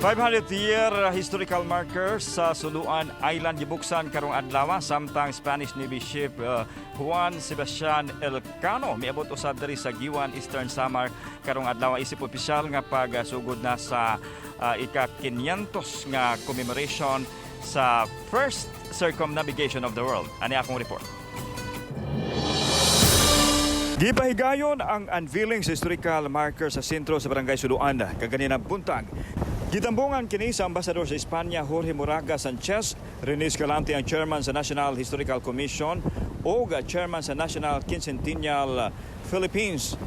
500th year historical marker sa Suluan Island gibuksan karong adlaw samtang Spanish Navy ship Juan Sebastian Elcano miabot usab diri sa Guiuan, Eastern Samar karong adlaw isip opisyal nga pagsugod na sa ika-500 nga commemoration sa first circumnavigation of the world. Ani akong report. Gipahigayon ang unveiling sa historical marker sa sentro sa Barangay Suluan kaganinang buntag. Gitambungan kini sa ambasador sa Espanya, Jorge Moraga Sanchez, Rene Escalante, ang chairman sa National Historical Commission ug chairman sa National Quincentennial Philippines.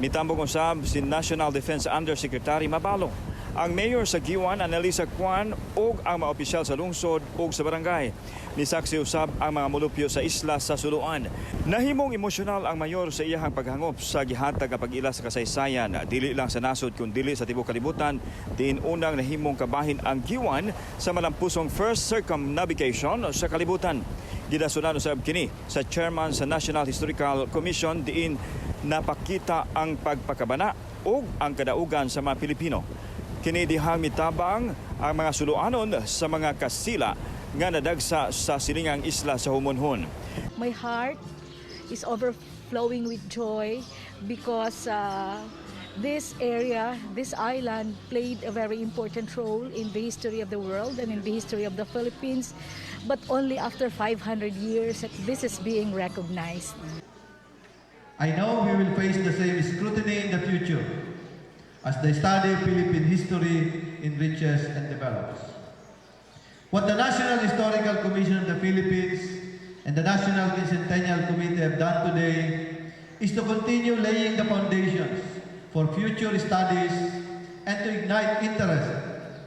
Mitambong usab si National Defense Undersecretary Mabalo, ang mayor sa Guiuan, Annalisa Kwan, ug ang mga opisyal sa lungsod ug sa barangay. Nisaksi usab ang mga mulupyo sa isla sa Suluan. Nahimong emosyonal ang mayor sa iyahang paghangop sa gihatag nga pag-ila sa kasaysayan, dili lang sa nasod kun dili sa tibuok kalibutan, diin unang nahimong kabahin ang Guiuan sa malampusong first circumnavigation sa kalibutan. Gidasunan usab kini sa chairman sa National Historical Commission diin napakita ang pagpakabana ug ang kadaugan sa mga Pilipino. Kini dihang mitabang ang mga Suluanon sa mga kasila nga nadagsa sa silingang isla sa Homonhon. My heart is overflowing with joy because this area, this island, played a very important role in the history of the world and in the history of the Philippines. But only after 500 years that this is being recognized. I know we will face the same scrutiny in the future as the study of Philippine history enriches and develops. What the National Historical Commission of the Philippines and the National Quincentennial Committee have done today is to continue laying the foundations for future studies and to ignite interest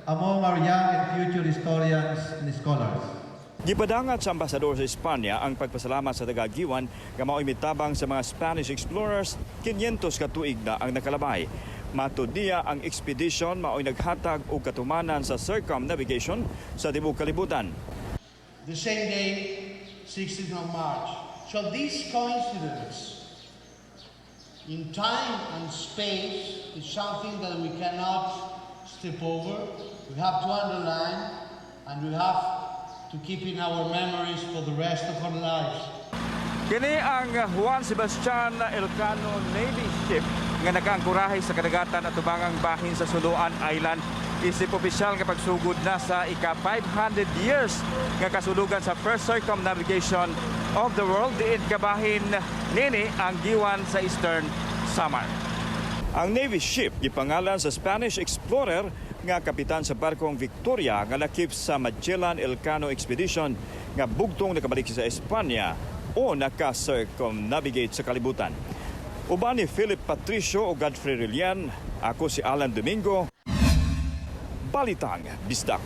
among our young and future historians and scholars. Gipadangat sa ambasador sa Espanya ang pagpasalamat sa taga-Guiuan nga mao'y mitabang sa mga Spanish explorers 500 ka tuig na ang nakalabay. Matud niya, ang expedition mao'y naghatag og katumanan sa circumnavigation sa tibuok kalibutan. The same day, 16th of March. So this coincidence in time and space is something that we cannot step over. We have to underline and we have to keep in our memories for the rest of our lives. Kini ang Juan Sebastian Elcano Navy ship nga nakaangkorahe sa kadagatan at tubangang bahin sa Suluan Island isip opisyal nga pagsugod na sa ika 500 years nga kasulugan sa first circumnavigation of the world, diin kabahin nini ang Guiuan sa Eastern Samar. Ang Navy ship gipangalan sa Spanish explorer nga kapitan sa barkong Victoria nga lakip sa Magellan Elcano Expedition nga bugtong nakabalik sa Espanya o naka-circumnavigate sa kalibutan. Uban ni Philip Patricio o Godfrey Relian, ako si Alan Domingo. Balitang Bisdak.